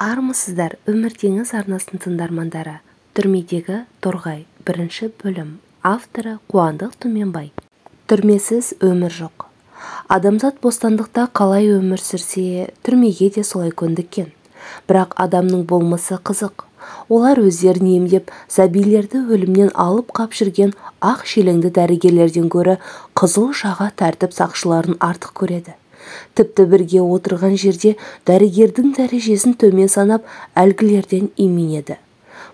Армысыздар, Өмір теңіз арнасының тыңдармандары. Түрмедегі торғай, бірінші бөлім. Авторы Қуандық Түменбай. Түрмесіз өмір жоқ. Адамзат бостандықта қалай өмір сүрсе, түрмеге де солай көндіккен. Бірақ адамның болмысы қызық. Олар өздерін емдеп, сәбилерді өлімнен алып қап жүрген ақ желеңді дәрігерлерден гөрі қызыл жаға тәртіп сақшыларын артық көреді. Тіпті бірге отырған жерде дәрігердің дәрежесін төмен санап, әлгілерден именеді.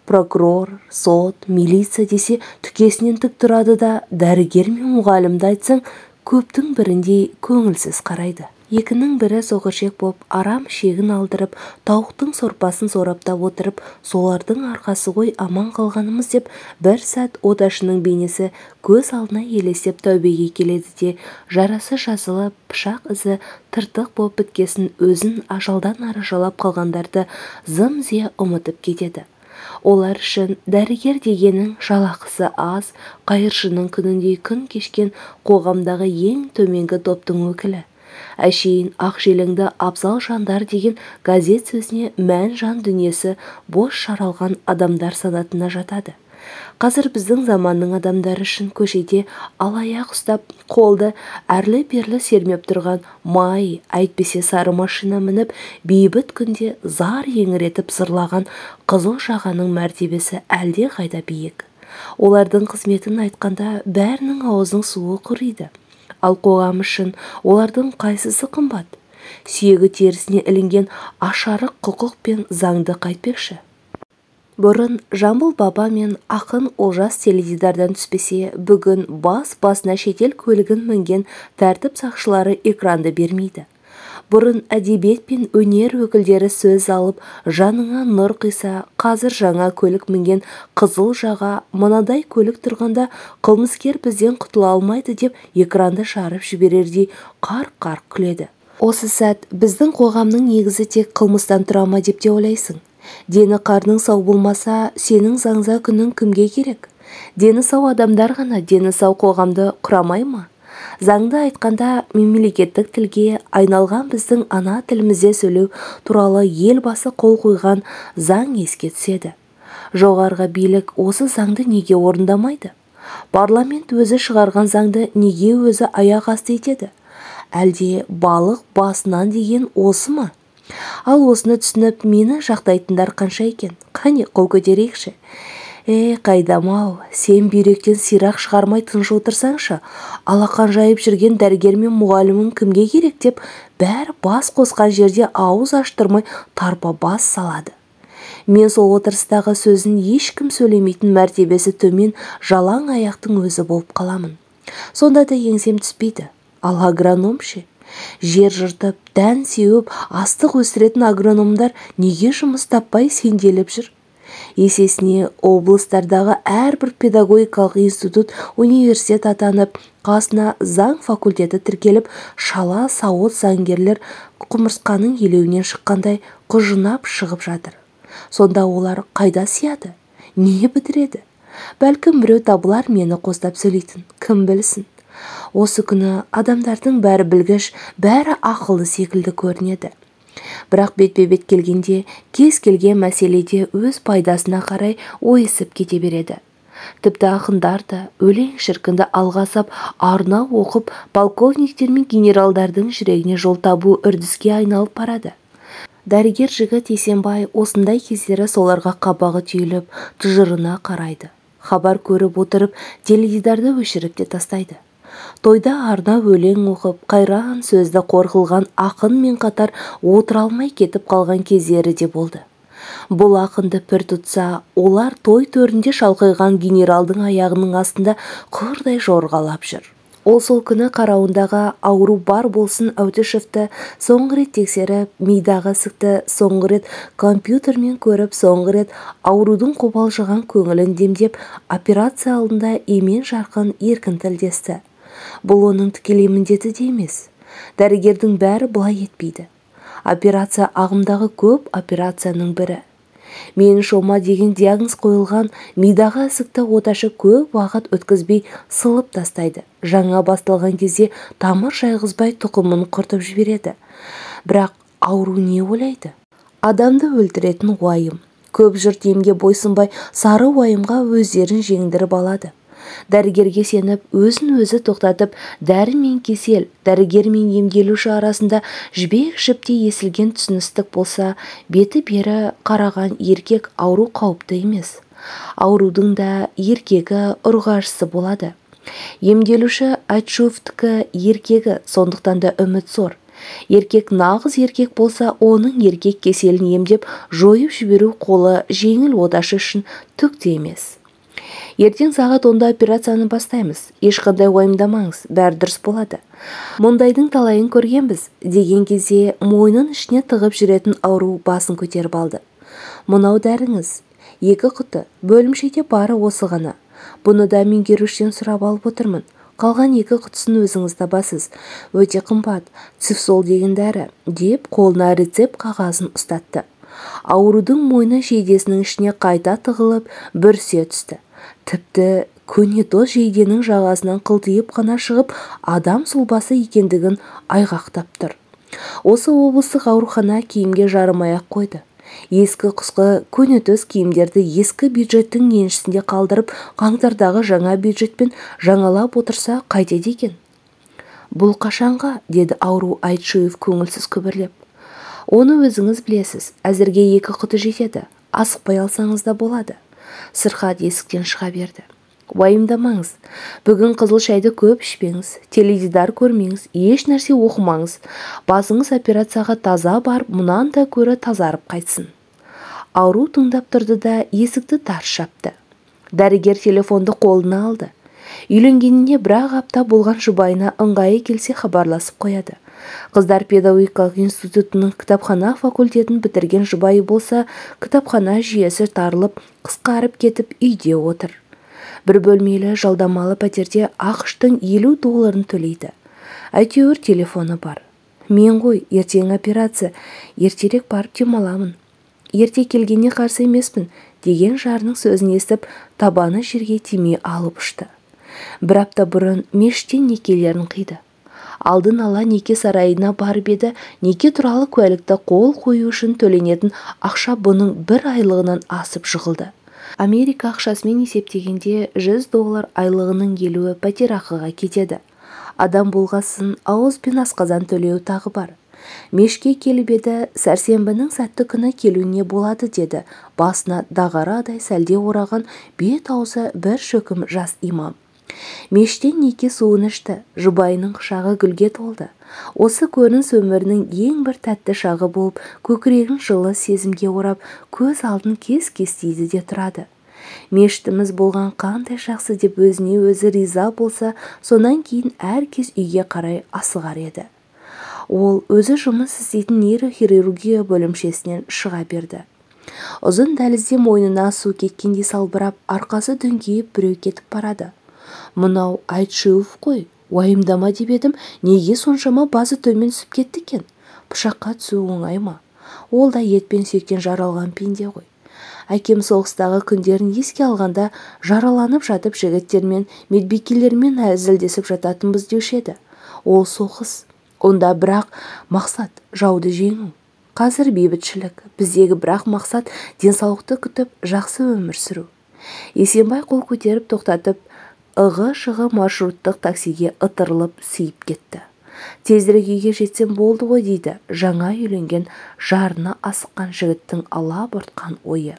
Прокурор, сот, милиция десе түкесінен тік тұрады да, дәрігер мен мұғалімді айтсаң, көптің біріндей көңілсіз қарайды. Екінің бірі соқыршек боп, арам шегін алдырып, тауықтың сорпасын сораптап отырып, солардың арқасы ғой аман қалғанымыз деп, бір сәт оташының бейнесі көз алдына елестеп тәубеге келеді де, жарасы жазылып, пышақ ізі тыртық боп біткесін өзін ажалдан арашалап қалғандарды зым-зия ұмытып кетеді. Олар үшін дәрігер дегенің жалақысы аз, қайыршының күніндей күн кешкен қоғамдағы ең төменгі топтың өкілі. Әшейін ақ желеңді абзал жандар деген газет сөзіне мән жан дүниесі бос шаралған адамдар санатына жатады. Қазір біздің заманның адамдары үшін көшеде алаяқ ұстап, қолды әрлі-берлі сермеп тұрған май, әйтпесе сары машина мініп, бейбіт күнде зар еңіретіп зырлаған қызыл жағаның мәртебесі әлде қайда биік. Олардың қызметін айтқанда бәрінің аузының суы құриды. Ал қоғам үшін олардың қайсысы қымбат? Сүйегі терісіне ілінген ашарық құқық пен заңды қайтпекші. Бұрын Жамбыл баба мен ақын Олжас теледидардан түспесе, бүгін бас-басына шетел көлігін мінген тәртіп сақшылары экранды бермейді. Бұрын әдебиет пен өнер өкілдері сөз алып, жаныңа нұр құйса, қазір жаңа көлік мінген қызыл жаға мынадай көлік тұрғанда қылмыскер бізден құтыла алмайды деп экранды жарып жіберердей қарқ-қарқ күледі. Осы сәт біздің қоғамның негізі тек қылмыстан тұра ма деп те ойлайсың. Дені қарның сау болмаса, сенің заңза күнің кімге керек? Дені сау адамдар ғана дені сау қоғамды құрамай ма? Заңды айтқанда мемлекеттік тілге айналған біздің ана тілімізде сөйлеу туралы елбасы қол қойған заң еске түседі. Жоғарғы билік осы заңды неге орындамайды? Парламент өзі шығарған заңды неге өзі аяқ асты етеді? Әлде балық басынан деген осы ма? Ал осыны түсініп мені жақтайтындар қанша екен? Қане, қол көтерейікші. Қайдам-ау, сен бүйректен сирақ шығармай тыныш отырсаңшы, алақан жайып жүрген дәрігер мен мұғалімің кімге керек деп бәрі бас қосқан жерде ауыз аштырмай тарпа бас салады. Мен сол отырыстағы сөзін ешкім сөйлемейтін мәртебесі төмен жалаң аяқтың өзі болып қаламын. Сонда да еңсем түспейді. Ал агроном ше? Жер жыртып, дән сеуіп, астық өсіретін агрономдар неге жұмыс таппай сенделіп жүр? Есесіне облыстардағы әрбір педагогикалық институт университет атанып, қасына заң факультеті тіркеліп, шала сауыт заңгерлер құмырсқаның елеуінен шыққандай құжынап шығып жатыр. Сонда олар қайда сияды? Не бітіреді? Бәлкім біреу табылар мені қостап сөйлейтін, кім білсін? Осы күні адамдардың бәрі білгіш, бәрі ақылды секілді көрінеді. Бірақ бетпе-бет келгенде кез келген мәселеде өз пайдасына қарай ойысып кете береді. Тіпті ақындар да өлең шіркінді алға сап, арнау оқып, полковниктер мен генералдардың жүрегіне жол табу үрдіске айналып барады. Дәрігер жігіт Есенбай осындай кездері соларға қабағы түйіліп, тыжырына қарайды. Хабар көріп отырып, теледидарды өшіріп те тастайды. Тойда арнау өлең оқып, қайран сөзді қор қылған ақынмен қатар отыра алмай кетіп қалған кездері де болды. Бұл ақынды пір тұтса, олар той төрінде шалқайған генералдың аяғының астында құрдай жорғалап жүр. Ол сол күні қарауындағы ауру бар болсын Әутішевті соңғы рет тексеріп, мидағы ісікті соңғы рет компьютермен көріп, соңғы рет аурудың қобалжыған көңілін демдеп, операция алдында емен жарқын еркін тілдесті. Бұл оның тікелей міндеті де емес. Дәрігердің бәрі бұлай етпейді. Операция ағымдағы көп операцияның бірі. Меншома деген диагноз қойылған мидағы ісікті оташы көп уақыт өткізбей сылып тастайды. Жаңа басталған кезде тамыр жайғызбай тұқымын құртып жібереді. Бірақ ауру не ойлайды? Адамды өлтіретін уайым. Көп жұрт емге бойсынбай сары уайымға өздерін жеңдіріп алады. Дәрігерге сеніп, өзін өзі тоқтатып, дәрі мен кесел, дәрігер мен емделуші арасында жібек жіптей есілген түсіністік болса, беті бері қараған еркек ауру қауіпті емес. Аурудың да еркегі ұрғашысы болады. Емделуші Айтшуовтікі еркегі, сондықтан да үміт зор. Еркек нағыз еркек болса, оның еркек кеселін емдеп, жойып жіберу қолы жеңіл оташы үшін түк те емес. Ертең сағат 10-да операцияны бастаймыз. Ешқандай уайымдамаңыз, бәрі дұрыс болады. Мұндайдың талайын көргенбіз, деген кезде мойнын ішіне тығып жүретін ауру басын көтеріп алды. Мынау дәріңіз, 2 құты, бөлімшеде бары осы ғана. Бұны да меңгерушіден сұрап алып отырмын. Қалған 2 құтысын өзіңіз табасыз. Өте қымбат, цифсол деген дәрі, деп қолына рецепт қағазын ұстатты. Аурудың мойны жейдесінің ішіне қайта тығылып, бүрісе түсті. Тіпті көнетоз жейденің жағасынан қылтиып қана шығып, адам сұлбасы екендігін айғақтап тұр. Осы облыстық аурухана киімге жарымай-ақ қойды. Ескі құсқы көнетоз киімдерді ескі бюджеттің еншісінде қалдырып, қаңтардағы жаңа бюджетпен жаңалап отырса қайтеді екен? Бұл қашанға, деді ауру Айтшуев көңілсіз күбірлеп. Оны өзіңіз білесіз, әзірге 2 құты жетеді, асықпай алсаңыз да болады. Сырқат есіктен шыға берді. Уайымдамаңыз, бүгін қызыл шайды көп ішпеңіз, теледидар көрмеңіз, еш нәрсе оқымаңыз. Басыңыз операцияға таза барып, мұнан да көрі тазарып қайтсын. Ауру тыңдап тұрды да есікті тарс жапты. Дәрігер телефонды қолына алды. Үйленгеніне бір-ақ апта болған жұбайына ыңғайы келсе хабарласып қояды. Қыздар педагогикалық институтының кітапхана факультетін бітірген жұбайы болса, кітапхана жүйесі тарылып, қысқарып кетіп үйде отыр. Бір бөлмелі жалдамалы пәтерде ақш-тың $50 төлейді. Әйтеуір телефоны бар. Мен ғой, ертең операция, ертерек барып демаламын. Ерте келгеніне қарсы емеспін, деген жарының сөзін естіп, табаны жерге тимей алып ұшты. Бір апта бұрын мешіттен некелерін қиды. Алдын ала неке сарайына барып еді, неке туралы куәлікті қол қою үшін төленетін ақша бұның бір айлығынан асып жығылды. Америка ақшасымен есептегенде $100 айлығының 50-і пәтерақыға кетеді. Адам болғасын ауыз бен асқазан төлеу тағы бар. Мешке келіп еді, сәрсенбінің сәтті күні келуіне болады деді. Басына дағарадай сәлде ораған бет аузы бір шөкім жас имам. Мештен неке суын ішті, жұбайының құшағы гүлге толды. Осы көрініс өмірінің ең бір тәтті шағы болып, көкірегін жылы сезімге орап, көз алдын кес-кестейді де тұрады. Мешітіміз болған қандай жақсы деп өзіне өзі риза болса, сонан кейін әр кез үйге қарай асығар еді. Ол өзі жұмыс істейтін нейрохирургия бөлімшесінен шыға берді. Ұзын дәлізде мойнына су кеткендей салбырап, арқасы дөңкиіп біреу кетіп барады. Мынау Айтшуов қой, уайымдама деп едім, неге соншама басы төмен түсіп кетті екен? Пышаққа түсу оңай ма? Ол да ет пен сүйектен жаралған пенде ғой. Әкем соғыстағы күндерін еске алғанда жараланып жатып жігіттермен, медбикелермен әзілдесіп жататынбыз деуші еді. Ол соғыс. Онда бірақ мақсат жауды жеңу. Қазір бейбітшілік, біздегі бірақ мақсат денсаулықты күтіп, жақсы өмір сүру. Есенбай қол көтеріп тоқтатып, ығы-шығы маршруттық таксиге ытырылып сиіп кетті. Тезірек үйге жетсем болды ғой дейді жаңа үйленген жарына асыққан жігіттің алабұртқан ойы.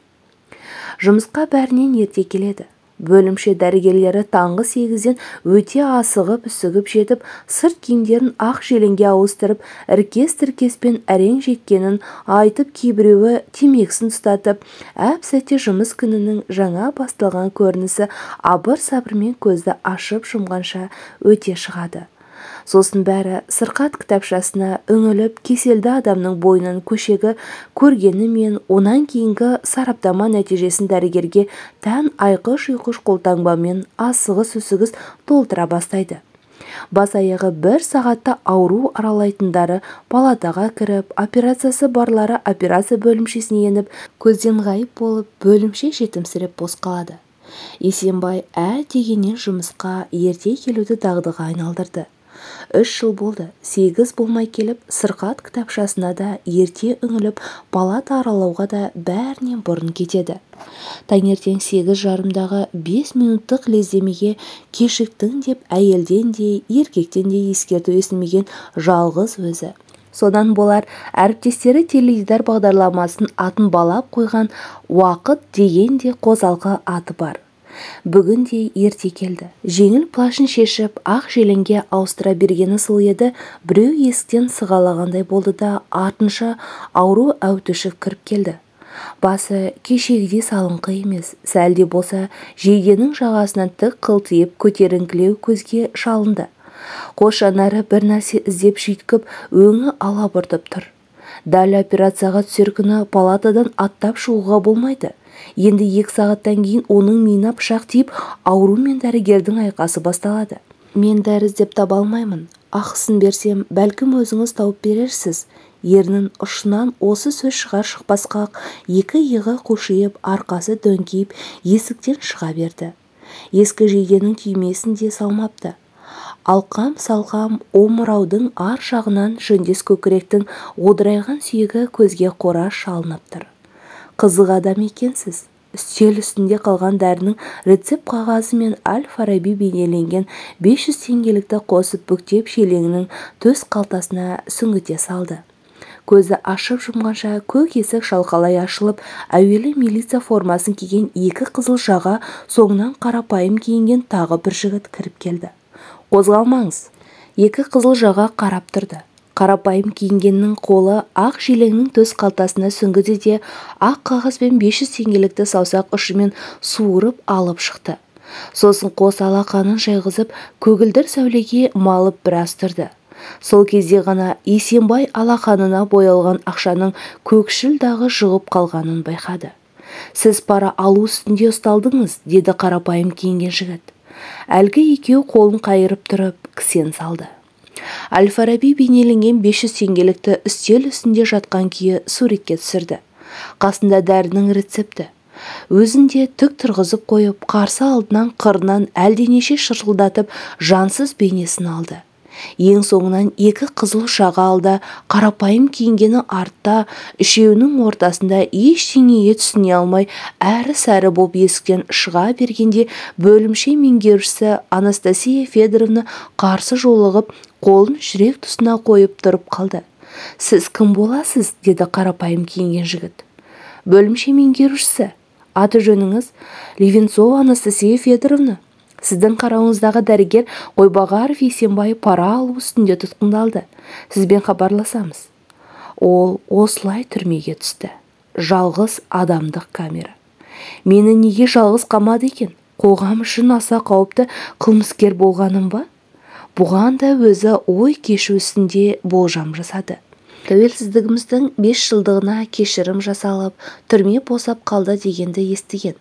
Жұмысқа бәрінен ерте келеді. Бөлімше дәрігерлері таңғы 8-ден өте асығып-үсігіп жетіп, сырт киімдерін ақ желеңге ауыстырып, іркес-тіркеспен әрең жеткенін айтып, кейбіреуі темекісін тұтатып, әп-сәтте жұмыс күнінің жаңа басталған көрінісі абыр-сабырмен көзді ашып жұмғанша өте шығады. Сосын бәрі сырқат кітапшасына үңіліп, кеселді адамның бойынан көшегі көргені мен онан кейінгі сараптама нәтижесін дәрігерге тән айқыш-ұйқыш қолтаңбамен асығыс-үсігіс толтыра бастайды. Бас аяғы бір сағатта ауру аралайтындары палатаға кіріп, операциясы барлары операция бөлімшесіне еніп, көзден ғайып болып, бөлімше жетімсіреп бос қалады. Есенбай ә дегеннен жұмысқа ерте келуді дағдыға айналдырды. 3 жыл болды, 8 болмай келіп, сырқат кітапшасына да ерте үңіліп, палата аралауға да бәрінен бұрын кетеді. Таңертең 8:30-дағы 5 минуттық лездемеге кешіктің деп әйелден де, еркектен де ескерту естімеген жалғыз өзі. Содан болар әріптестері теледидар бағдарламасын атын балап қойған уақыт деген де қосалқы аты бар. Бүгін де ерте келді. Жеңіл плашын шешіп, ақ желеңге ауыстыра бергені сол еді, біреу есіктен сығалағандай болды да, артынша ауру Әутішев кіріп келді. Басы кешегідей салыңқы емес, сәл де болса жейденің жағасынан тік қылтиып көтеріңкілеу көзге шалынды. Қос жанары бір нәрсе іздеп жүйткіп, өңі алабұртып тұр. Дәл операцияға түсер күні палатадан аттап шығуға болмайды. Енді 2 сағаттан кейін оның миына пышақ тиіп, ауру мен дәрігердің айқасы басталады. Мен дәрі іздеп таба алмаймын. Ақысын берсем, бәлкім өзіңіз тауып берерсіз. Ернін ұшынан осы сөз шығар шықпасқа екі иығы қушиып, арқасы дөңкиіп, есіктен шыға берді. Ескі жейденің түймесін де салмапты. Алқам-салқам омыраудың ар жағынан жөндес көкіректің одырайған сүйегі көзге қора шалынып тұр. Қызық адам екенсіз. Үстел үстінде қалған дәрінің рецепт қағазы мен Әл-Фараби бейнеленген 500 теңгелікті қосып бүктеп желеңінің төс қалтасына сүңгіте салды. Көзі ашып жұмғанша көк есік шалқалай ашылып, әуелі милиция формасын киген екі қызыл жаға, соңынан қарапайым киінген тағы бір жігіт кіріп келді. Қозғалмаңыз. Екі қызыл жаға қарап тұрды. Қарапайым киінгеннің қолы ақ желеңнің төс қалтасына сүңгіді де, ақ қағаз бен 500 теңгелікті саусақ ұшымен суырып алып шықты. Сосын қос алақанын жайғызып, көгілдір сәулеге малып біраз тұрды. Сол кезде ғана Есенбай алақанына боялған ақшаның көкшіл дағы жұғып қалғанын байқады. Сіз пара алу үстінде ұсталдыңыз, деді қарапайым киінген жігіт. Әлгі екеуі қолын қайырып тұрып, кісен салды. Әл-Фараби бейнеленген 500 теңгелікті үстел үстінде жатқан күйі суретке түсірді. Қасында дәрінің рецепті. Өзін де түк тұрғызып қойып, қарсы алдынан қырынан әлденеше шырылдатып, жансыз бейнесін алды. Ең соңынан екі қызыл жаға алда, қарапайым киінгені артта, үшеуінің ортасында ештеңеге түсіне алмай, әрі-сәрі болып есіктен шыға бергенде бөлімше меңгерушісі Анастасия Федоровна қарсы жолығып, қолын жүрек тұсына қойып тұрып қалды. Сіз кім боласыз? Деді қарапайым киінген жігіт. Бөлімше меңгерушісі. Аты жөніңіз Ливенцова Анастасия Федоровна. Сіздің қарауыңыздағы дәрігер Қойбағаров Есенбай пара алу үстінде тұтқындалды. Сізбен хабарласамыз. Ол осылай түрмеге түсті. Жалғыз адамдық камера. Мені неге жалғыз қамады екен? Қоғам үшін аса қауіпті қылмыскер болғаным ба? Бұған да өзі ой кешу үстінде болжам жасады. Тәуелсіздігіміздің 5 жылдығына кешірім жасалып, түрме босап қалды дегенді естіген.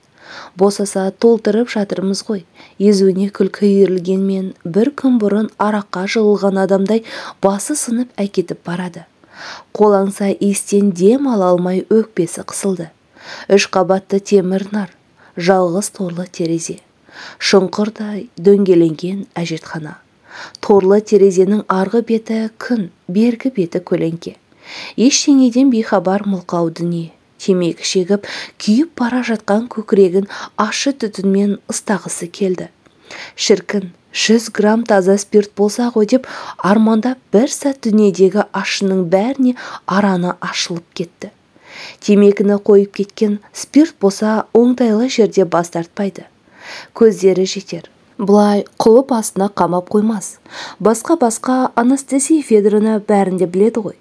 Босаса толтырып жатырмыз ғой. Езуіне күлкі үйірілгенмен бір күн бұрын араққа жығылған адамдай басы сынып әкетіп барады. Қолаңса иістен дем ала алмай өкпесі қысылды. 3 қабатты темір нар, жалғыз торлы терезе. Шұңқырдай дөңгеленген әжетхана. Торлы терезенің арғы беті күн, бергі беті көлеңке. Ештеңеден бейхабар мылқау дүние. Темекі шегіп, күйіп бара жатқан көкірегін ащы түтінмен ыстағысы келді. Шіркін, 100 грамм таза спирт болса ғой деп армандап бір сәт дүниедегі ащының бәріне араны ашылып кетті. Темекіні қойып кеткен спирт болса оңтайлы жерде бас тартпайды. Көздері жетер. Былай құлып астына қамап қоймас. Басқа-басқа Анастасия Федоровна бәрін де біледі ғой.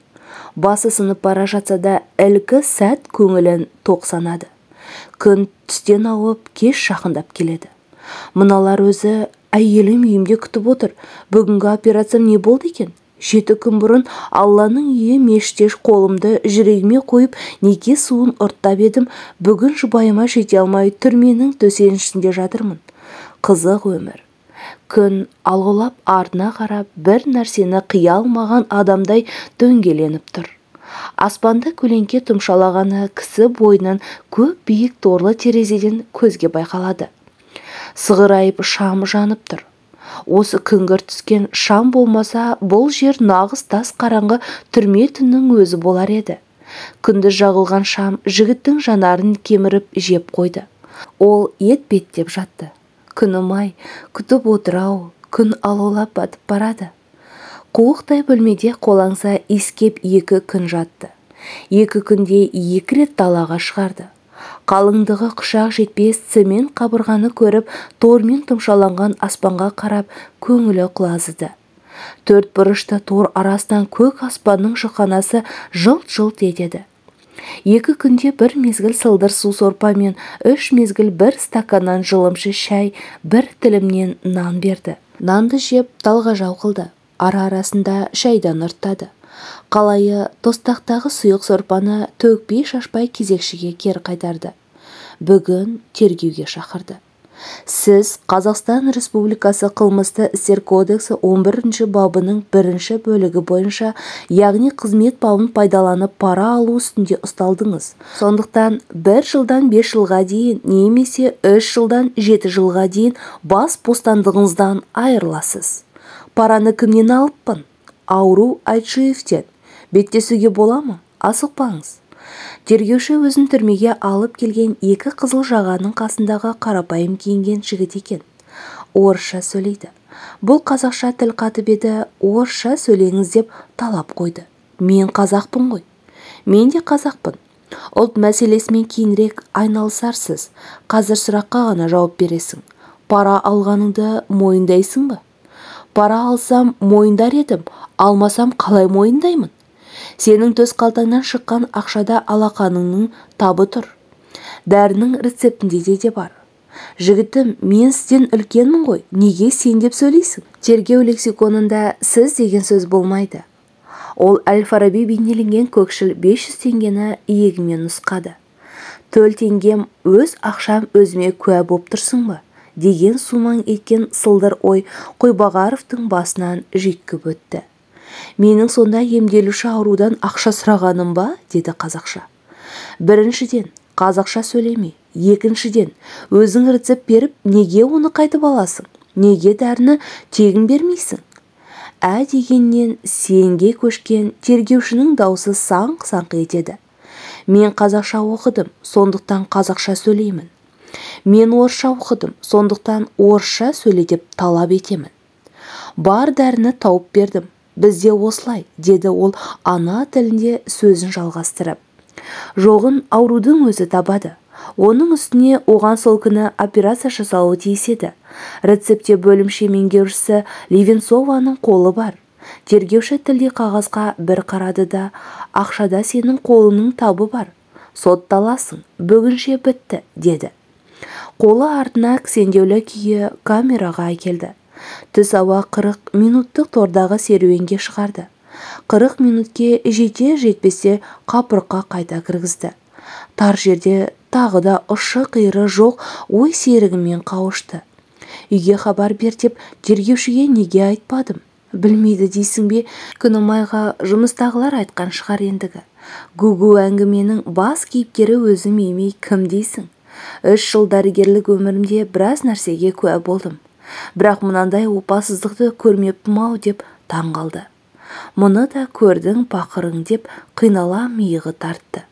Басы сынып бара жатса да ілкі сәт көңілін тоқ санады. Күн түстен ауып, кеш жақындап келеді. Мыналар өзі әйелім үйімде күтіп отыр. Бүгінгі операциям не болды екен? 7 күн бұрын Алланың үйі мешітте қолымды жүрегіме қойып, неке суын ұрттап едім, бүгін жұбайыма жете алмай түрменің төсенішінде жатырмын. Қызық өмір. Күн алғылап артына қарап, бір нәрсені қия алмаған адамдай дөңгеленіп тұр. Аспанда көлеңке тұмшалағаны кісі бойынан көп биік торлы терезеден көзге байқалады. Сығырайып шам жанып тұр. Осы күңгірт түскен шам болмаса, бұл жер нағыз тас қараңғы түрме түннің өзі болар еді. Күндіз жағылған шам жігіттің жанарын кеміріп жеп қойды. Ол ет беттеп жатты. Күнім-ай, күтіп отыр-ау, күн алаулап батып барады. Қуықтай бөлмеде қолаңса иіскеп 2 күн жатты. 2 күнде 2 рет далаға шығарды. Қалыңдығы құшақ жетпес цемент қабырғаны көріп, тормен тұмшаланған аспанға қарап, көңілі құлазыды. 4 бұрышты тор арасынан көк аспанның жұқанасы жылт-жылт етеді. 2 күнде бір мезгіл сылдыр су сорпа мен 3 мезгіл бір стаканнан жылымшы шай, бір тілімнен нан берді. Нанды жеп талғажау қылды. Ара-арасында шайдан ұрттады. Қалайы тостақтағы сұйық сорпаны төкпей шашпай кезекшіге кері қайтарды. Бүгін тергеуге шақырды. Сіз Қазақстан Республикасы Қылмысты істер кодексі 11 бабының 1 бөлігі бойынша, яғни қызмет бабын пайдаланып пара алу үстінде ұсталдыңыз. Сондықтан 1 жылдан 5 жылға дейін немесе 3 жылдан 7 жылға дейін бас бостандығыңыздан айырыласыз. Параны кімнен алыппын? Ауру Айтшиевтен. Беттесуге бола ма? Асықпаңыз. Тергеуші өзін түрмеге алып келген 2 қызыл жағаның қасындағы қарапайым киінген жігіт екен. Орысша сөйлейді. Бұл қазақша тіл қатып еді, орысша сөйлеңіз деп талап қойды. Мен қазақпын ғой. Мен де қазақпын. Ұлт мәселесімен кейінірек айналысарсыз. Қазір сұраққа ғана жауап бересің. Пара алғаныңды мойындайсың ба? Пара алсам мойындар едім, алмасам қалай мойындаймын? Сенің төс қалтаңнан шыққан ақшада алақаныңның табы тұр. Дәрінің рецептінде де бар. Жігітім, мен сізден үлкенмін ғой, неге сен деп сөйлейсің? Тергеу лексиконында сіз деген сөз болмайды. Ол Әл-Фараби бейнеленген көкшіл 500 теңгені иегімен нұсқады. Төл теңгем, өз ақшам өзіме куә боп тұрсың ба? Деген сумаң еткен сылдыр ой Қойбағаровтың басынан жүйткіп өтті. Менің сонда емделуші аурудан ақша сұрағаным ба? Деді қазақша. Біріншіден, қазақша сөйлеме. Екіншіден, өзің рецепт беріп, неге оны қайтып аласың? Неге дәріні тегін бермейсің? Ә дегеннен сенге көшкен тергеушінің даусы саңқ-саңқ етеді. Мен қазақша оқыдым, сондықтан қазақша сөйлеймін. Мен орысша оқыдым, сондықтан орысша сөйле деп талап етемін. Бар дәріні тауып бердім. Бізде осылай, деді ол ана тілінде сөзін жалғастырып. Жоғын аурудың өзі табады. Оның үстіне оған сол күні операция жасалуы тиіс еді. Рецепте бөлімше меңгерушісі Ливенцованың қолы бар. Тергеуші тілдей қағазға бір қарады да, ақшада сенің қолыңның табы бар. Сотталасың, бүгінше бітті, деді. Қолы артына кісендеулі күйі камераға әкелді. Түс ауа 40 минуттық тордағы серуенге шығарды. 40 минутке жете жетпесе қапырыққа қайта кіргізді. Тар жерде тағы да ұшы-қиыры жоқ ой серігімен қауышты. Үйге хабар бер деп тергеушіге неге айтпадым? Білмейді дейсің бе? Күнімайға жұмыстағылар айтқан шығар ендігі. Гу-гу әңгіменің бас кейіпкері өзім емей кім дейсің? 3 жыл дәрігерлік өмірімде біраз нәрсеге куә болдым. Бірақ мынандай опасыздықты көрмеппін-ау деп таң қалды. Мұны да көрдің пақырың деп қинала миығы тартты.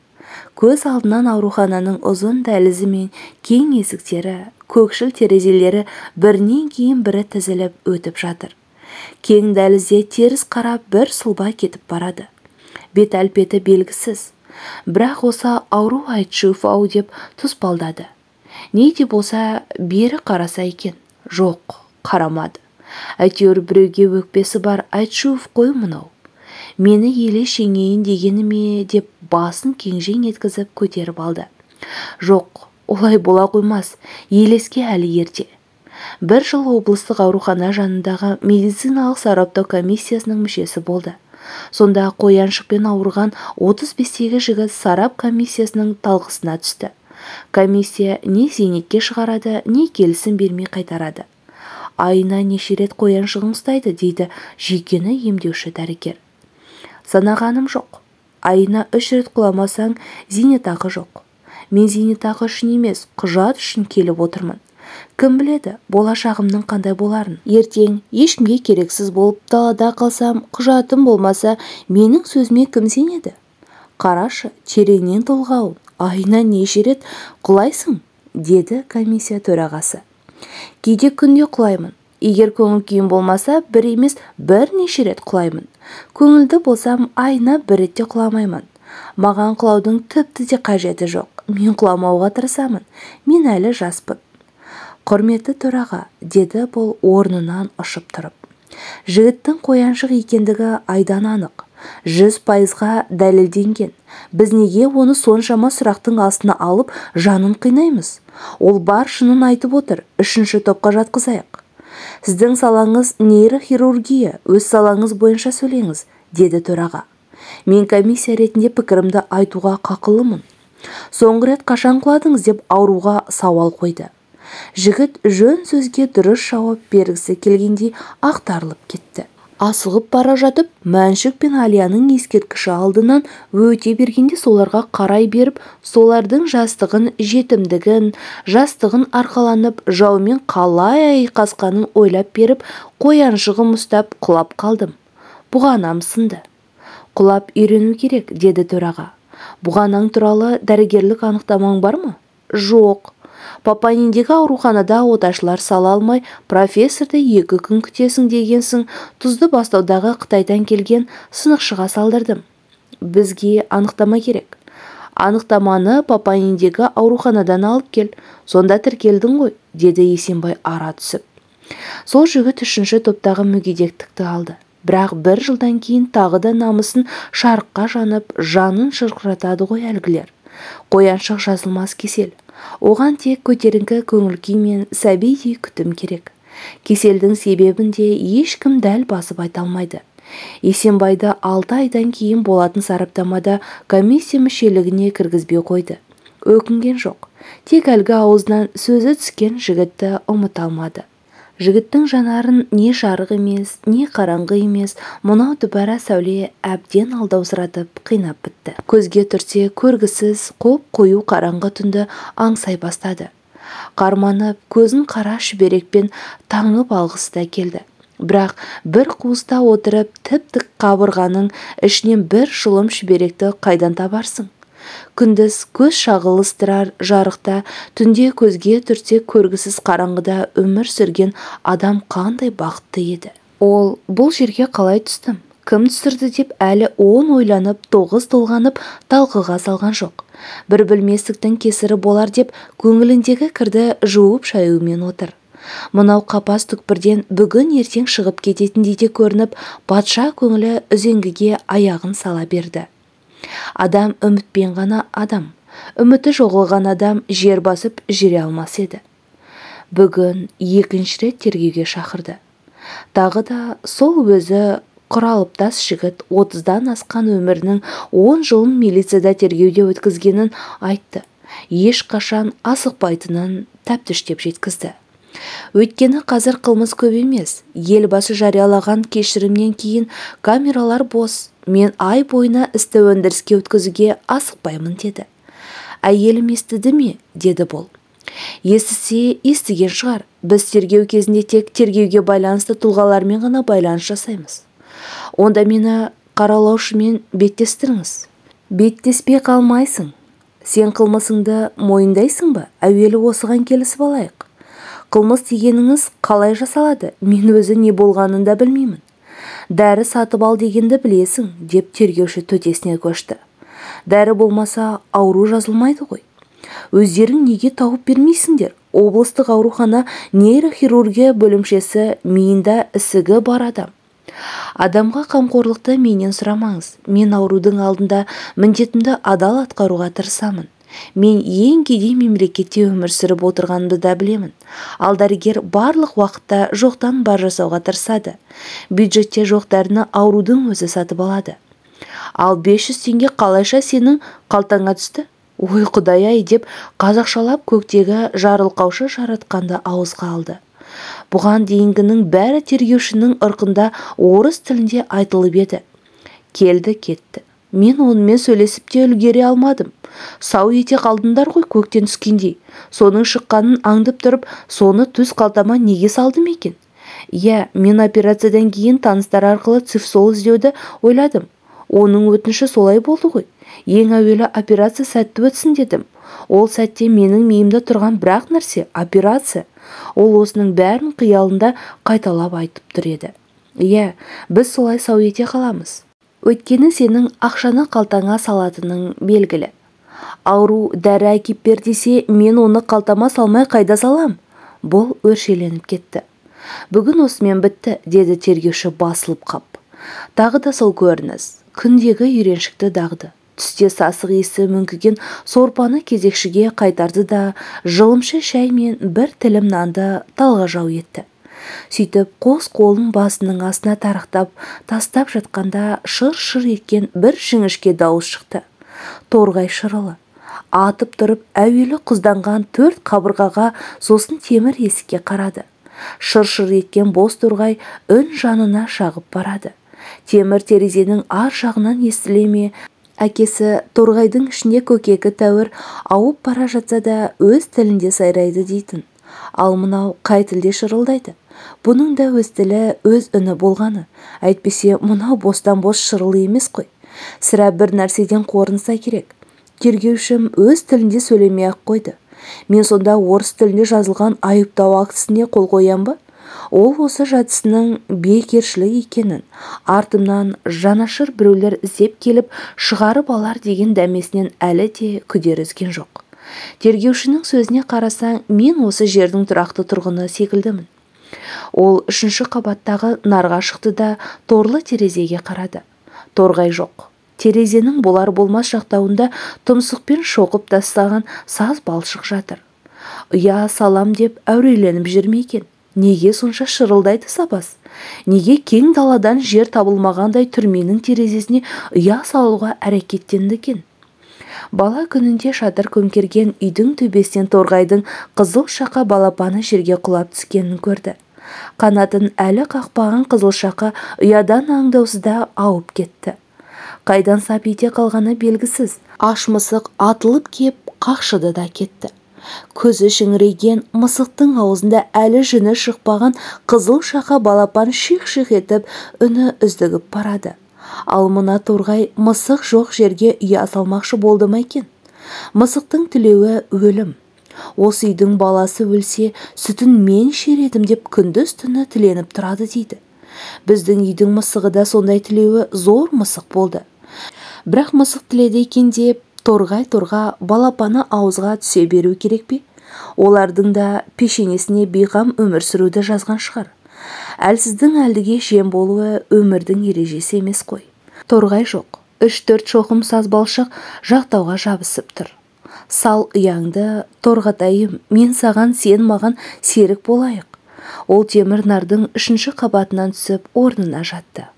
Көз алдынан аурухананың ұзын дәлізі мен кең есіктері, көкшіл терезелері бірінен кейін бірі тізіліп өтіп жатыр. Кең дәлізде теріс қарап бір сұлба кетіп барады. Бет әлпеті белгісіз. Бірақ осы ауру Айтшиев-ау деп тұспалдады. Не де болса бері қараса екен. Жоқ, қарамады. Әйтеуір біреуге өкпесі бар Айтшиев қой мынау. Мені еле шеңейін дегені ме деп басын кеңжең еткізіп көтеріп алды. Жоқ, олай бола қоймас, елеске әлі ерте. 1 жыл облыстық аурухана жанындағы медициналық сараптау комиссиясының мүшесі болды. Сонда қояншықпен ауырған 35-тегі жігіт сарап комиссиясының талқысына түсті. Комиссия не зейнетке шығарады, не келісім бермей қайтарады. Айына неше рет қояншығын ұстайды, дейді жүйкені емдеуші дәрігер. Санағаным жоқ. Айына 3 рет құламасаң, зейнетақы жоқ. Мен зейнетақы үшін емес, құжат үшін келіп отырмын. Кім біледі, болашағымның қандай боларын. Ертең ешкімге керексіз болып далада қалсам, құжатым болмаса, менің сөзіме кім сенеді? Қарашы, тереңнен толғауын, айына неше рет құлайсың, деді комиссия төрағасы. Кейде күнде құлаймын. Егер көңіл күйім болмаса, бір емес, бірнеше рет құлаймын. Көңілді болсам, айына бір ретте құламаймын. Маған құлаудың тіпті де қажеті жоқ. Мен құламауға тырысамын. Мен әлі жаспын. Құрметті төраға, деді бұл орнынан ұшып тұрып. Жігіттің қояншық екендігі айдан анық. 100%-ға дәлелденген. Біз неге оны соншама сұрақтың астына алып, жанын қинаймыз? Ол бар шынын айтып отыр. 3-ші топқа жатқызайық. Сіздің салаңыз нейрохирургия, өз салаңыз бойынша сөйлеңіз, деді төраға. Мен комиссия ретінде пікірімді айтуға қақылымын. Соңғы рет қашан құладыңыз деп ауруға сауал қойды. Жігіт жөн сөзге дұрыс жауап бергісі келгендей ақтарылып кетті. Асығып бара жатып, Мәншүк пен Алияның ескерткіші алдынан өте бергенде соларға қарай беріп, солардың жастығын, жетімдігін, жастығын арқаланып, жаумен қалай айқасқанын ойлап беріп, қояншығым ұстап құлап қалдым. Бұғанам сынды. Құлап үйрену керек, деді төраға. Бұғанаң туралы дәрігерлік анықтамаң бар ма? Жоқ. Папаниндегі ауруханада оташылар сала алмай, профессорды 2 күн күтесің дегенсің, тұзды бастаудағы Қытайдан келген сынықшыға салдырдым. Бізге анықтама керек. Анықтаманы Папаниндегі ауруханадан алып кел, сонда тіркелдің ғой, деді Есенбай ара түсіп. Сол жігіт 3-ші топтағы мүгедектікті алды. Бірақ бір жылдан кейін тағы да намысын шарыққа жанып, жанын шырқыратады ғой әлгілер. Қояншық жазылмас кесел. Оған тек көтеріңкі көңіл күй мен сәбидей күтім керек. Кеселдің себебін де ешкім дәл басып айта алмайды. Есенбайды 6 айдан кейін болатын сараптамада комиссия мүшелігіне кіргізбей қойды. Өкінген жоқ. Тек әлгі аузынан сөзі түскен жігітті ұмыта алмады. Жігіттің жанарын не жарық емес, не қараңғы емес, мынау дүбара сәуле әбден алдаусыратып қинап бітті. Көзге түрсе көргісіз қоп-қою қараңғы түнді аңсай бастады. Қарманып, көзін қара шүберекпен таңып алғысы да келді. Бірақ бір қуыста отырып, тіп-тік қабырғаның ішінен бір шылым шүберекті қайдан табарсың? Күндіз көз шағылыстырар жарықта, түнде көзге түртсе көргісіз қараңғыда өмір сүрген адам қандай бақытты еді. Ол бұл жерге қалай түстім, кім түсірді деп әлі 10 ойланып, 9 толғанып талқыға салған жоқ. Бір білместіктің кесірі болар деп көңіліндегі кірді жуып шаюмен отыр. Мынау қапас түкпірден бүгін ертең шығып кететіндей де көрініп, патша көңілі үзеңгіге аяғын сала берді. Адам үмітпен ғана адам. Үміті жоғалған адам жер басып жүре алмас еді. Бүгін 2-ші рет тергеуге шақырды. Тағы да сол өзі құралыптас жігіт 30-дан асқан өмірінің 10 жылын милицияда тергеуде өткізгенін айтты. Ешқашан асықпайтынын тәптіштеп жеткізді. Өйткені қазір қылмыс көп емес. Елбасы жариялаған кешірімнен кейін камералар бос. Мен ай бойына істі өндіріске өткізуге асықпаймын деді. Әйелім естіді ме? Деді бұл. Естісе, естіген шығар. Біз тергеу кезінде тек тергеуге байланысты тұлғалармен ғана байланыс жасаймыз. Онда мені қаралаушымен беттестіріңіз. Беттеспей қалмайсың. Сен қылмысыңды мойындайсың ба? Әуелі осыған келісіп алайық. Қылмыс дегеніңіз қалай жасалады? Мен өзі не болғанын да білмеймін. Дәрі сатып ал дегенді білесің, деп тергеуші төтесіне көшті. Дәрі болмаса ауру жазылмайды ғой. Өздерің неге тауып бермейсіңдер? Облыстық аурухана нейрохирургия бөлімшесі миында ісігі бар адам. Адамға қамқорлықты менен сұрамаңыз. Мен аурудың алдында міндетімді адал атқаруға тырысамын. Мен ең кедей мемлекетте өмір сүріп отырғанымды да білемін. Ал дәрігер барлық уақытта жоқтан бар жасауға тырысады. Бюджетте жоқ дәріні аурудың өзі сатып алады. Ал 500 теңге қалайша сенің қалтаңа түсті? Ой, құдай-ай, деп қазақшалап көктегі жарылқаушы жаратқанды ауызға алды. Бұған дейінгінің бәрі тергеушінің ырқында орыс тілінде айтылып еді. Келді, кетті. Мен онымен сөйлесіп те үлгере алмадым. Сау ете қалдыңдар ғой көктен түскендей. Соның шыққанын аңдып тұрып, соны төс қалтама неге салдым екен? Иә, мен операциядан кейін таныстар арқылы цифсол іздеуді ойладым. Оның өтініші солай болды ғой. Ең әуелі операция сәтті өтсін дедім. Ол сәтте менің миымда тұрған бір-ақ нәрсе – операция. Ол осының бәрін қиялында қайталап айтып тұр еді. Иә, біз солай сау ете қаламыз. Өйткені сенің ақшаны қалтаңа салатының белгілі. Ауру дәрі әкеп бер десе, мен оны қалтама салмай қайда салам? Бұл өршеленіп кетті. Бүгін осымен бітті, деді тергеуші басылып қап. Тағы да сол көрініс. Күндегі үйреншікті дағды. Түсте сасық иісі мүңкіген сорпаны кезекшіге қайтарды да, жылымшы шай мен бір тілім нанды талғажау етті. Сөйтіп, қос қолын басының астына тарақтап, тастап жатқанда шыр-шыр еткен бір жіңішке дауыс шықты. Торғай шырылы. Атып тұрып, әуелі құзданған төрт қабырғаға, сосын темір есікке қарады. Шыр-шыр еткен бос торғай үн жанына шағып барады. Темір терезенің ар жағынан естіле ме, әкесі торғайдың ішінде көкегі тәуір ауып бара жатса да өз тілінде сайрайды дейтін. Ал мынау қай тілде шырылдайды? Бұның да өз тілі, өз үні болғаны. Әйтпесе мынау бостан-бос шырыл емес қой. Сірә бір нәрседен қорынса керек. Тергеушім өз тілінде сөйлемей-ақ қойды. Мен сонда орыс тілінде жазылған айыптау актісіне қол қоям ба? Ол осы жатысының бекершілік екенін, артымнан жанашыр біреулер іздеп келіп шығарып алар деген дәмесінен әлі де күдер үзген жоқ. Тергеушінің сөзіне қарасаң, мен осы жердің тұрақты тұрғыны секілдімін. Ол үшінші қабаттағы нарға шықты да торлы терезеге қарады. Торғай жоқ. Терезенің болар болмас жақтауында тұмсықпен шоқып тастаған саз балшық жатыр. Ұя салам деп әуреленіп жүр ме екен? Неге сонша шырылдайды сабаз? Неге кең даладан жер табылмағандай түрменің терезесіне ұя салуға әрекеттенді екен? Бала күнінде шатыр көмкерген үйдің төбесінен торғайдың қызыл шақа балапаны жерге құлап түскенін көрді. Қанатын әлі қақпаған қызыл шақа ұядан аңдаусызда ауып кетті. Қайдан сап ете қалғаны белгісіз. Аш мысық атылып кеп қақшыды да кетті. Көзі шіңірейген мысықтың аузында әлі жүні шықпаған қызыл шақа балапан шиқ-шиқ етіп үні үздігіп барады. Ал мына торғай мысық жоқ жерге ұя салмақшы болды ма екен? Мысықтың тілеуі өлім. Осы үйдің баласы өлсе, сүтін мен ішер едім деп күндіз-түні тіленіп тұрады дейді. Біздің үйдің мысығы да сондай тілеуі зор мысық болды. Бірақ мысық тіледі екен деп торғай-торға балапаны ауызға түсе беру керек пе? Олардың да пешенесіне бейғам өмір сүруді жазған шығар. Әлсіздің әлдіге жем болуы өмірдің ережесі емес қой. Торғай жоқ. 3-4 шоқым саз балшық жақтауға жабысып тұр. Сал ұяңды, торғатайым, мен саған, сен маған серік болайық. Ол темір нардың үшінші қабатынан түсіп орнына жатты.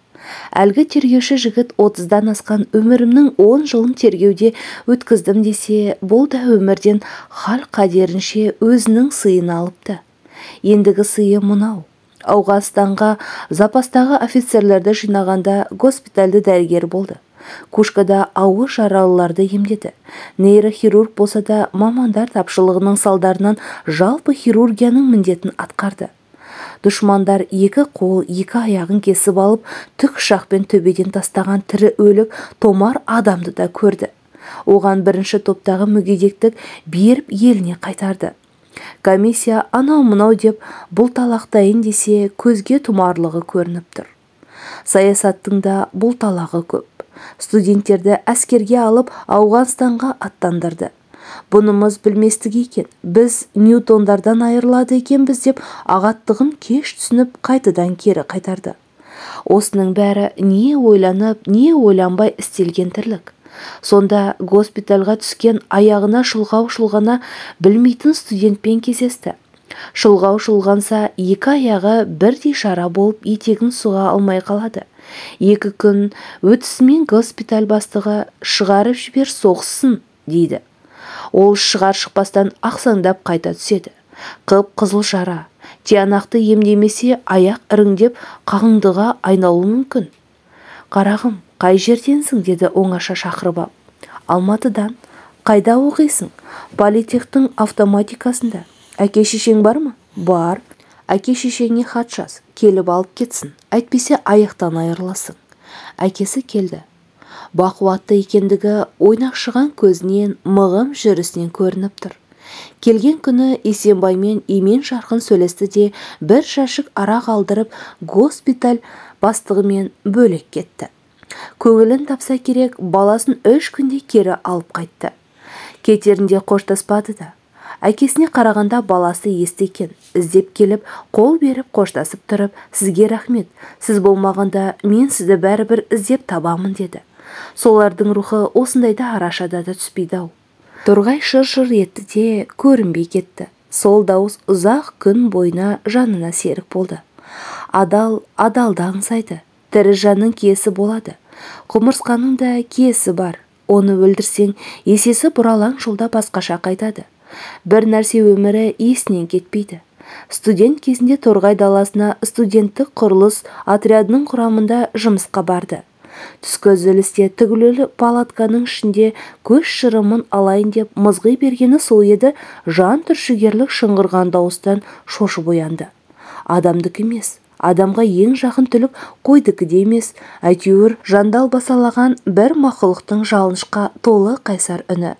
Әлгі тергеуші жігіт 30-дан асқан өмірімнің 10 жылын тергеуде өткіздім десе, бұл да өмірден хал қадерінше өзінің сыйын алыпты. Ендігі сыйы мынау. Ауғанстанға запастағы офицерлерді жинағанда госпитальді дәрігер болды. Кушкада ауыр жаралыларды емдеді. Нейрохирург болса да мамандар тапшылығының салдарынан жалпы хирургияның міндетін атқарды. Дұшмандар екі қол, екі аяғын кесіп алып, түк ұшақпен төбеден тастаған тірі өлік томар адамды да көрді. Оған бірінші топтағы мүгедектік беріп еліне қайтарды. Комиссия анау-мынау деп бұлталақтайын десе, көзге тұмарлығы көрініп тұр. Саясаттың да бұлталағы көп. Студенттерді әскерге алып, Ауғанстанға аттандырды. Бұнымыз білместік екен, біз Ньютондардан айырылады екенбіз деп ағаттығын кеш түсініп қайтадан кері қайтарды. Осының бәрі не ойланып, не ойланбай істелген тірлік. Сонда госпитальға түскен аяғына шұлғау шұлғана білмейтін студентпен кездесті. Шұлғау шұлғанса, екі аяғы бірдей жара болып етегін сұға алмай қалады. 2 күн өтісімен госпиталь бастығы шығарып жібер соғыссын дейді. Ол шығар шықпастан ақсаңдап қайта түседі. Қып-қызыл жара. Тиянақты емдемесе аяқ іріңдеп қағындыға айналуы мүмкін. Қарағым, Қай жерденсің, деді оңаша шақырып ап. Алматыдан. Қайда оқисың? Политехтің автоматикасында. Әке-шешең бар ма? Бар. Әке-шешеңе хат жаз, келіп алып кетсін, әйтпесе аяқтан айырыласың. Әкесі келді. Бақуатты екендігі ойнақшыған көзінен, мығым жүрісінен көрініп тұр. Келген күні Есенбаймен емен жарқын сөйлесті де, бір жәшік арақ алдырып, госпиталь бастығымен бөлек кетті. Көңілін тапса керек, баласын 3 күнде кері алып қайтты. Кетерінде қоштаспады да. Әкесіне қарағанда баласы есті екен, іздеп келіп, қол беріп қоштасып тұрып, сізге рахмет, сіз болмағанда мен сізді бәрібір іздеп табамын деді. Солардың рухы осындайда арашада да түспейді-ау. Торғай шыр-шыр етті де көрінбей кетті. Сол дауыс ұзақ күн бойына жанына серік болды. Адал адалды аңсайды, тірі жанның киесі болады. Құмырсқаның да киесі бар. Оны өлтірсең, есесі бұралаң жолда басқаша қайтады. Бір нәрсе өмірі есінен кетпейді. Студент кезінде Торғай даласына студенттік құрылыс отрядының құрамында жұмысқа барды. Түскі үзілісте тігілулі палатканың ішінде көз шырымын алайын деп мызғи бергені сол еді, жан түршігерлік шыңғырған дауыстан шошып оянды. Адамдікі емес, адамға ең жақын түлік қойдікі де емес, әйтеуір жандал басалаған бір мақұлықтың жалынышқа толы қайсар үні.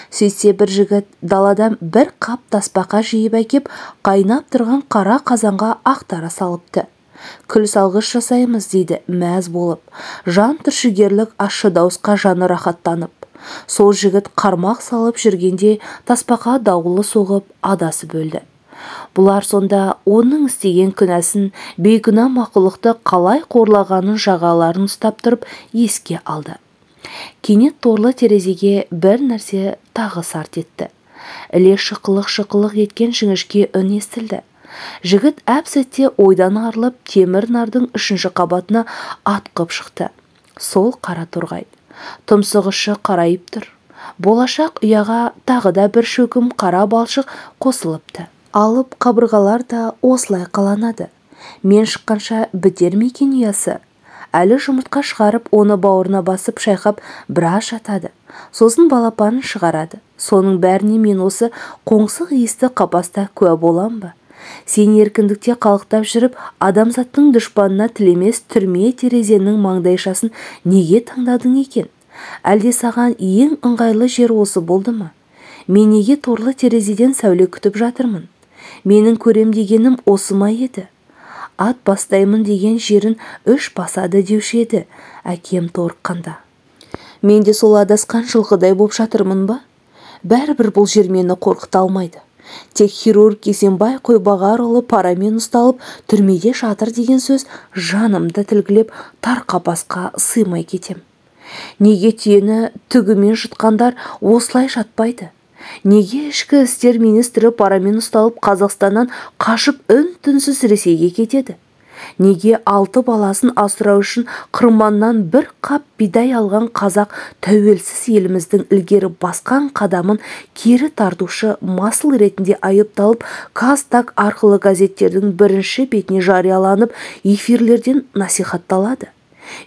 Сөйтсе бір жігіт даладан бір қап тасбақа жиып әкеп, қайнап тұрған қара қазанға ақтара салыпты. Күл салғыш жасаймыз, дейді мәз болып, жан түршігерлік ащы дауысқа жаны рахаттанып. Сол жігіт қармақ салып жүргенде тасбақа дауылы соғып адасып өлді. Бұлар сонда оның істеген күнәсін, бейкүнә мақұлықты қалай қорлағанын жағаларын ұстап тұрып еске алды. Кенет торлы терезеге бір нәрсе тағы сарт етті. Іле шықылық-шықылық еткен жіңішке үн естілді. Жігіт әп-сәтте ойдан арылып, темір нардың 3-ші қабатына атқып шықты. Сол қара торғай. Тұмсығы қарайып тұр. Болашақ ұяға тағы да бір шөкім қара балшық қосылыпты. Алып қабырғалар да осылай қаланады. Мен шыққанша бітер ме екен ұясы? Әлі жұмыртқа шығарып, оны бауырына басып шайқап біраз жатады. Сосын балапанын шығарады. Соның бәріне мен осы қоңсық иісті қапаста куә болам ба? Сен еркіндікте қалықтап жүріп, адамзаттың дұшпанына тілемес түрме терезенің маңдайшасын неге таңдадың екен? Әлде саған ең ыңғайлы жер осы болды ма? Мен неге торлы терезеден сәуле күтіп жатырмын? Менің көрем дегенім осы ма еді? Ат бастаймын деген жерін 3 басады деуші еді әкем торыққанда. Мен де сол адасқан жылқыдай боп жатырмын ба? Бәрібір бұл жер мені қорқыта алмайды. Тек хирург Есенбай Қойбағарұлы парамен ұсталып түрмеде жатыр деген сөз жанымды тілгілеп тар қапасқа сыймай кетем. Неге түйені түгімен жұтқандар осылай жатпайды? Неге ішкі істер министрі парамен ұсталып Қазақстаннан қашып үн-түнсіз Ресейге кетеді? Неге 6 баласын асырау үшін қырманнан бір қап бидай алған қазақ тәуелсіз еліміздің ілгері басқан қадамын кері тартушы масыл ретінде айыпталып, КазТАГ арқылы газеттердің бірінші бетіне жарияланып, эфирлерден насихатталады?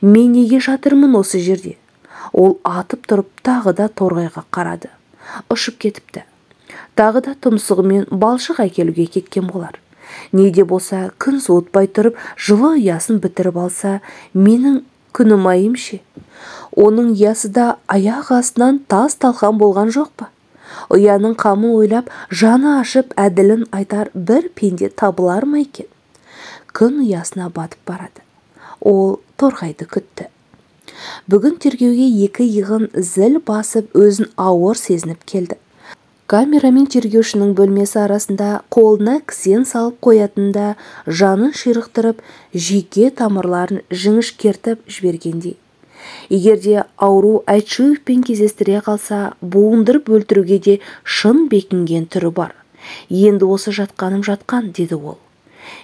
Мен неге жатырмын осы жерде? Ол атып тұрып тағы да торғайға қарады. Ұшып кетіпті. Тағы да тұмсығымен балшық әкелуге кеткен болар. Не де болса, күн суытпай тұрып, жылы ұясын бітіріп алса, менің күнім айым ше? Оның ұясы да аяқ астынан тас талқан болған жоқ па? Ұяның қамын ойлап, жаны ашып, әділін айтар бір пенде табылар ма екен? Күн ұясына батып барады. Ол торғайды күтті. Бүгін тергеуге 2 иығын зіл басып, өзін ауыр сезініп келді. Камера мен тергеушінің бөлмесі арасында қолына кісен салып қоятында жанын ширықтырып, жүйке тамырларын жіңішкертіп жібергендей. Егер де ауру Айтшиевпен кездестіре қалса, буындырып өлтіруге де шын бекінген түрі бар. Енді осы жатқаным жатқан, деді ол.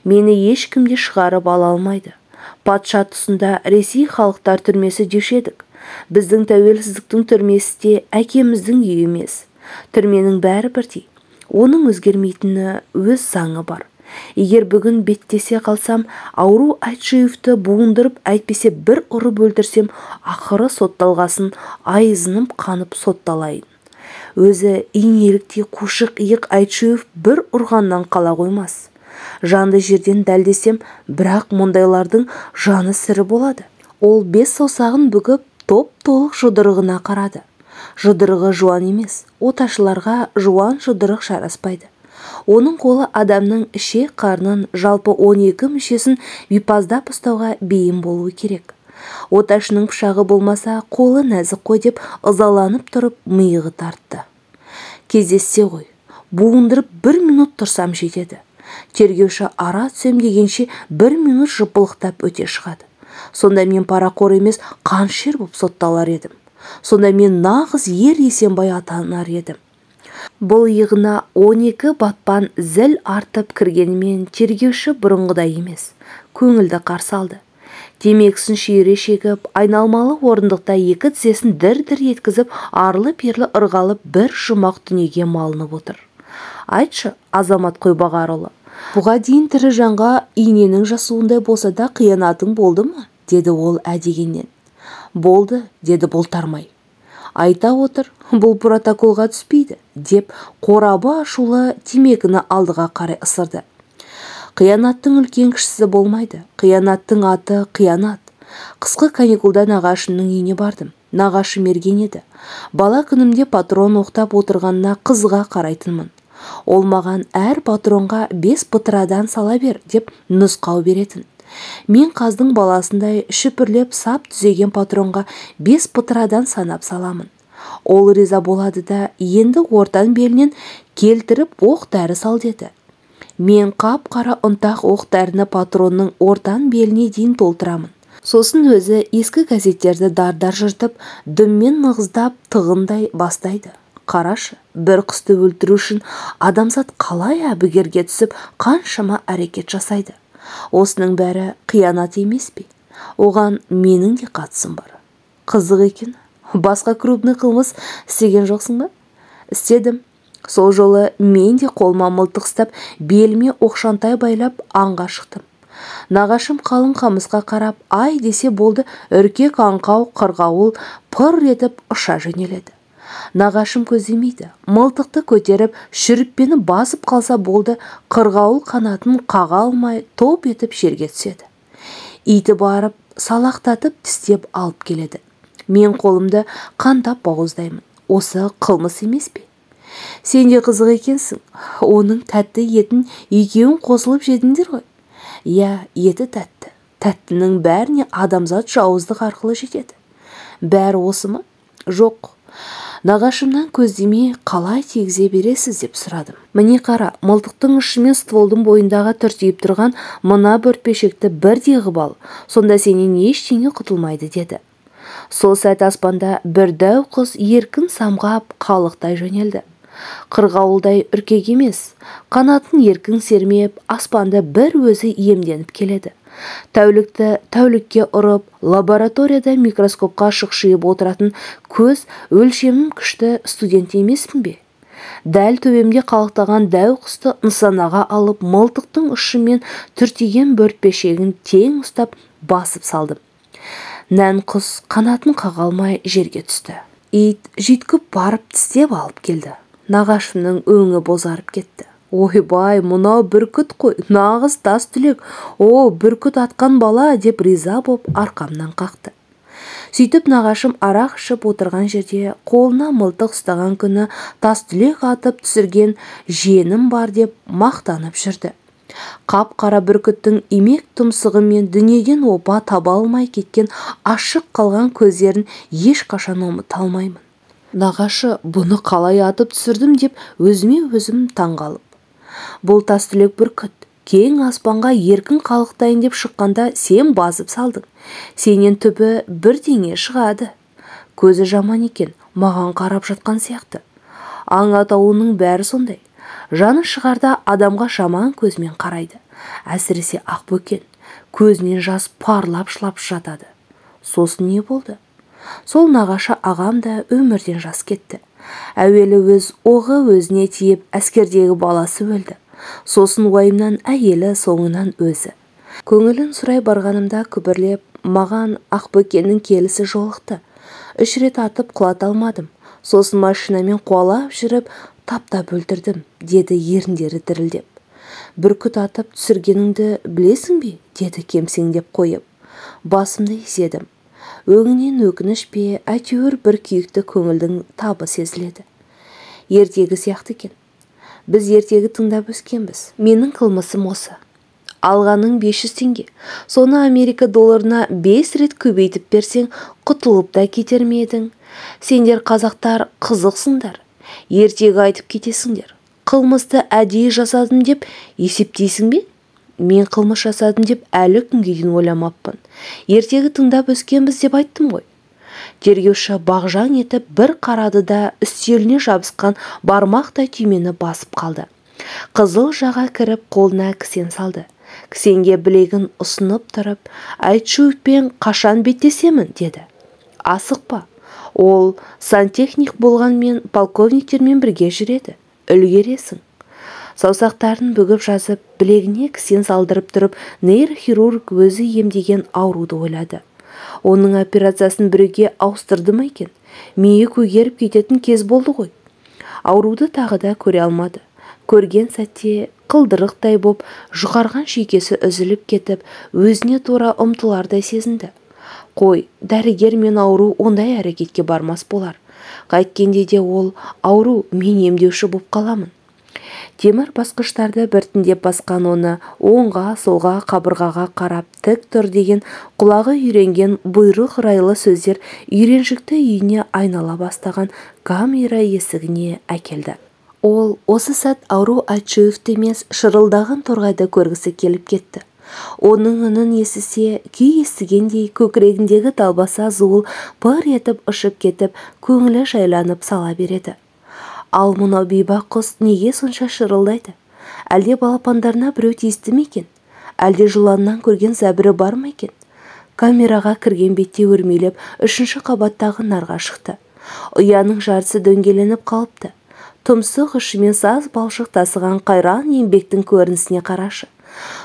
Мені ешкім де шығарып ала алмайды. Патша тұсында Ресей халықтар түрмесі деуші едік. Біздің тәуелсіздіктің түрмесі де әкеміздің үйі емес. Түрменің бәрі бірдей. Оның өзгермейтіні өз заңы бар. Егер бүгін беттесе қалсам, ауру Айтшиевті буындырып, әйтпесе бір ұрып өлтірсем, ақыры сотталғасын айызыным қанып сотталайын. Өзі инеліктей қушық иық Айтшиев бір ұрғаннан қала қоймас. Жанды жерден дәлдесем, бірақ мұндайлардың жаны сірі болады. Ол бес саусағын бүгіп, топ-толық жұдырығына қарады. Жұдырығы жуан емес, оташыларға жуан жұдырық жараспайды. Оның қолы адамның ішек қарнын, жалпы 12 мүшесін бипаздап ұстауға бейім болуы керек. Оташының пышағы болмаса, қолы нәзік қой деп ызаланып тұрып миығы тартты. Кездессе ғой, буындырып бір минут тұрсам жетеді. Тергеуші ара түсем дегенше бір минут жыпылықтап өте шығады. Сонда мен парақор емес, қаншер боп сотталар едім. Сонда мен нағыз ер Есенбай атанар едім. Бұл иығына 12 батпан зіл артып кіргенімен тергеуші бұрынғыдай емес, көңілді қарсы алды. Темекісін шүйіре шегіп, айналмалы орындықта екі тізесін дір-дір еткізіп, арлы-берлі ырғалып бір жұмақ дүниеге малынып отыр. Айтшы, Азамат Қойбағарұлы, бұға дейін тірі жанға иненің жасуындай болса да қиянатың болды ма? Деді ол әдегеннен. Болды, деді бұлтармай. Айта отыр, бұл протоколға түспейді, деп қорабы ашулы темекіні алдыға қарай ысырды. Қиянаттың үлкен кішісі болмайды. Қиянаттың аты қиянат. Қысқы каникулда нағашымның үйіне бардым. Нағашы мерген еді. Бала күнімде патрон оқтап отырғанына қызыға қарайтынмын. Ол маған әр патронға 5 пытырадан сала бер деп нұсқау беретін. Мен қаздың баласындай шүпірлеп сап түзеген патронға 5 пытырадан санап саламын. Ол риза болады да, енді ортан белінен келтіріп оқ дәрі сал деді. Мен қап-қара ұнтақ оқ дәріні патронның ортан беліне дейін толтырамын. Сосын өзі ескі газеттерді дардар жыртып, дүммен нығыздап тығындай бастайды. Қарашы, бір құсты өлтіру үшін адамзат қалай әбігерге түсіп, қаншама әрекет жасайды. Осының бәрі қиянат емес пе? Оған менің де қатысым бар. Қызық екен. Басқа крупный қылмыс істеген жоқсың ба? Істедім. Сол жолы мен де қолыма мылтық ұстап, беліме оқшантай байлап аңға шықтым. Нағашым қалың қамысқа қарап, ай десе болды, үркек аңқау қырғауыл пыр етіп ұша жөнеледі. Нағашым көздемейді. Мылтықты көтеріп, шүріппені басып қалса болды, қырғауыл қанатын қаға алмай, топ етіп жерге түседі. Иті барып, салақтатып тістеп алып келеді. Мен қолымды қандап бауыздаймын. Осы қылмыс емес пе? Сен де қызық екенсің. Оның тәтті етін екеуін қосылып жедіңдер ғой. Иә, еті тәтті. Тәттінің бәріне адамзат жауыздық арқылы жетеді. Бәрі осы ма? Жоқ. Нағашымнан көздемей қалай тигізе бересіз деп сұрадым. Міне қара, мылтықтың ұшымен стволдың бойындағы түртиіп тұрған мына бөртпешекті бірдей ғып ал, сонда сенен ештеңе құтылмайды деді. Сол сәт аспанда бір дәу құс еркін самғап қалықтай жөнелді. Қырғауылдай үркек емес, қанатын еркін сермеп, аспанда бір өзі иемденіп келеді. Тәулікті тәулікке ұрып, лабораторияда микроскопқа шықшиып отыратын көз өлшемім күшті студент емеспін бе? Дәл төбемде қалықтаған дәу құсты нысанаға алып, мылтықтың ұшымен түртеген бөртпешегін тең ұстап басып салдым. Нән құс қанатын қаға алмай жерге түсті. Ит жүйткіп барып тістеп алып келді. Нағашымның өңі бозарып кетті. Ойбай, мынау бүркіт қой, нағыз тас түлек. О, бүркіт атқан бала деп риза боп арқамнан қақты. Сөйтіп нағашым арақ ішіп отырған жерде қолына мылтық ұстаған күні тас түлек атып түсірген жиенім бар деп мақтанып жүрді. Қап-қара бүркіттің имек тұмсығымен дүниеден опа таба алмай кеткен ашық қалған көздерін ешқашан ұмыта алмаймын. Нағашы, бұны қалай атып түсірдім деп өзіме өзім таңғалып. Бұл тас түлек бүркіт, кең аспанға еркін қалықтайын деп шыққанда сен басып салдың. Сенен түбі бірдеңе шығады. Көзі жаман екен, маған қарап жатқан сияқты. Аң атаулының бәрі сондай. Жаны шығарда адамға жаман көзімен қарайды. Әсіресе Ақбөкен, көзінен жас парлап жылап жатады. Сосын не болды? Сол нағашы ағам да өмірден жас кетті. Әуелі өз оғы өзіне тиіп, әскердегі баласы өлді. Сосын уайымнан әйелі, соңынан өзі. Көңілін сұрай барғанымда күбірлеп, маған Ақбөкеннің келісі жолықты. 3 рет атып құлата алмадым. Сосын машинамен қуалап жүріп, таптап өлтірдім, деді еріндері дірілдеп. Бүркіт атып түсіргеніңді білесің бе, деді кемсеңдеп қойып. Басымды изедім. Өңінен өкініш пе, әйтеуір бір күйікті көңілдің табы сезіледі. Ертегі сияқты екен. Біз ертегі тыңдап өскенбіз. Менің қылмысым осы. Алғаның 500 теңге. Соны Америка долларына 5 рет көбейтіп берсең, құтылып та кетер ме едің? Сендер қазақтар қызықсыңдар. Ертегі айтып кетесіңдер. Қылмысты әдейі жасадым деп есептейсің бе? Мен қылмыс жасадым деп әлі күнге дейін ойламаппын. Ертегі тыңдап өскенбіз деп айттым ғой. Тергеуші бағжаң етіп бір қарады да үстеліне жабысқан бармақтай түймені басып қалды. Қызыл жаға кіріп қолына кісен салды. Кісенге білегін ұсынып тұрып, Айтшуевпен қашан беттесемін, деді. Асықпа. Ол сантехник болғанмен полковниктермен бірге жүреді. Үлгересің. Саусақтарын бүгіп жазып, білегіне кісен салдырып тұрып, нейрохирург өзі емдеген ауруды ойлады. Оның операциясын біреуге ауыстырды ма екен? Миы көгеріп кететін кез болды ғой. Ауруды тағы да көре алмады. Көрген сәтте қылдырықтай боп, жұқарған шүйкесі үзіліп кетіп, өзіне тура ұмтылардай сезінді. Қой, дәрігер мен ауру ондай әрекетке бармас болар. Қайткенде де ол ауру, мен емдеуші боп қаламын. Темір басқыштарды біртіндеп басқан оны оңға, солға, қабырғаға қарап тік тұр деген құлағы үйренген бұйрық райлы сөздер үйреншікті үйіне айнала бастаған камера есігіне әкелді. Ол осы сәт ауру Айтшуевті емес, шырылдаған торғайды көргісі келіп кетті. Оның үнін естісе, күй естігендей көкірегіндегі далбаса зуыл пыр етіп ұшып кетіп, көңілі жайланып сала береді. Ал мынау бейбақ құс неге сонша шырылдайды? Әлде балапандарына біреу тиісті ме екен? Әлде жыланнан көрген зәбірі бар ма екен? Камераға кірген бетте өрмелеп, 3-ші қабаттағы нарға шықты. Ұяның жартысы дөңгеленіп қалыпты. Тұмсық ұшымен саз балшық тасыған қайран еңбектің көрінісіне қарашы.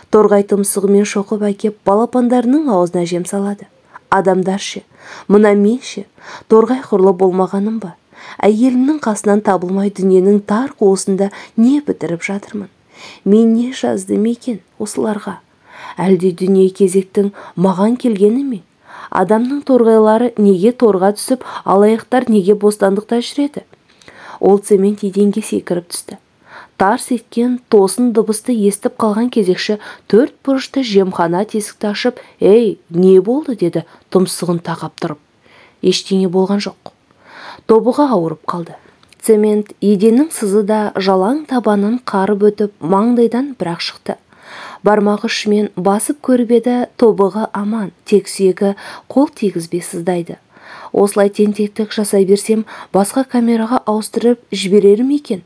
Торғай тұмсығымен шоқып әкеп, балапандарының аузына жем салады. Адамдар ше, мына мен ше, торғай құрлы болмағаным ба? Әйелімнің қасынан табылмай дүниенің тар қуысында не бітіріп жатырмын? Мен не жаздым екен осыларға? Әлде дүние кезектің маған келгені ме? Адамның торғайлары неге торға түсіп, алаяқтар неге бостандықта жүреді? Ол цемент еденге секіріп түсті. Тарс еткен тосын дыбысты естіп қалған кезекші 4 бұрышты жемхана тесікті ашып, «Ей, не болды?» деді тұмсығын тақап тұрып. Ештеңе болған жоқ. Тобығы ауырып қалды. Цемент еденнің сызы да жалаң табанын қарып өтіп, маңдайдан бірақ шықты. Бармағы ұшымен басып көріп еді, тобығы аман, тек сүйегі қол тигізбей сыздайды. Осылай тентектік жасай берсем, басқа камераға ауыстырып жіберер ме екен?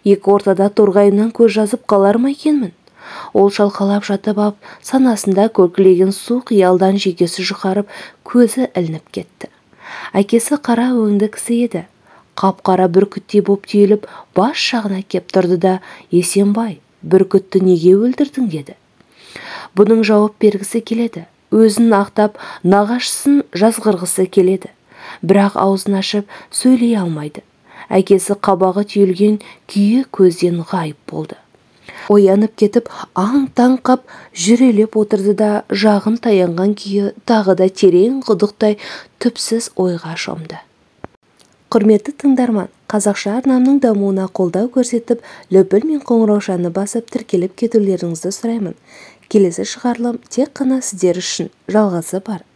Екі ортада торғайымнан көз жазып қалар ма екенмін? Ол шалқалап жатып ап, санасында көркілеген су қиялдан жүйкесі жұқарып, көзі ілініп кетті. Әкесі қара өңді кісі еді. Қап-қара бүркіттей боп түйіліп, бас жағына кеп тұрды да, «Есенбай, бүркітті неге өлтірдің?» деді. Бұның жауап бергісі келеді. Өзін ақтап, нағашысын жазғырғысы келеді. Бірақ аузын ашып, сөйлей алмайды. Әкесі қабағы түйілген күйі көзден ғайып болды. Оянып кетіп, аң-таң қап жүрелеп отырды да, жағын таянған күйі тағы да терең құдықтай түпсіз ойға шомды. Құрметті тыңдарман, қазақша арнамның дамуына қолдау көрсетіп, лүпіл мен қоңыраушаны басып тіркеліп кетулеріңізді сұраймын. Келесі шығарылым тек қана сіздер үшін жалғасы бар.